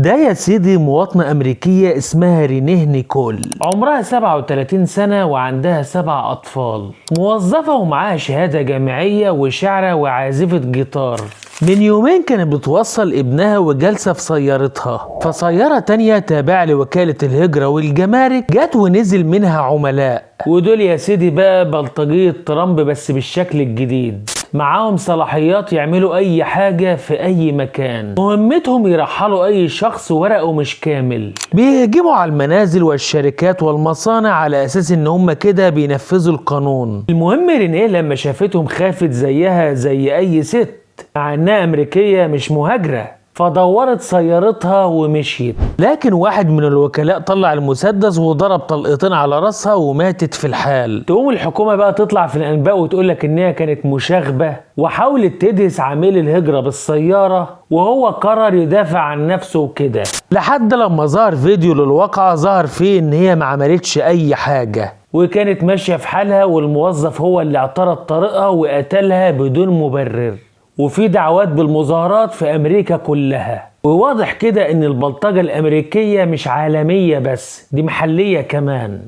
ده يا سيدي مواطنة أمريكية اسمها رينيه نيكول، عمرها 37 سنة وعندها 7 أطفال، موظفة ومعاها شهادة جامعية وشعرة وعازفة جيتار. من يومين كانت بتوصل ابنها وجالسة في سيارتها، فسيارة تانية تابعة لوكالة الهجرة والجمارك جت ونزل منها عملاء، ودول يا سيدي بقى بلطجية ترامب بس بالشكل الجديد، معاهم صلاحيات يعملوا اي حاجة في اي مكان. مهمتهم يرحلوا اي شخص ورقه مش كامل، بيهجموا على المنازل والشركات والمصانع على اساس ان هم كده بينفذوا القانون. المهم رينيه لما شافتهم خافت زيها زي اي ست، مع انها امريكية مش مهاجرة، فدورت سيارتها ومشيت. لكن واحد من الوكلاء طلع المسدس وضرب طلقتين على راسها وماتت في الحال. تقوم الحكومة بقى تطلع في الأنباء وتقولك إنها كانت مشاغبة وحاولت تدهس عميل الهجرة بالسيارة، وهو قرر يدافع عن نفسه وكده، لحد لما ظهر فيديو للواقعة ظهر فيه إن هي ما عملتش أي حاجة وكانت ماشية في حالها، والموظف هو اللي اعترض طريقها وقتلها بدون مبرر. وفي دعوات بالمظاهرات في أمريكا كلها، وواضح كده إن البلطجة الأمريكية مش عالمية بس، دي محلية كمان.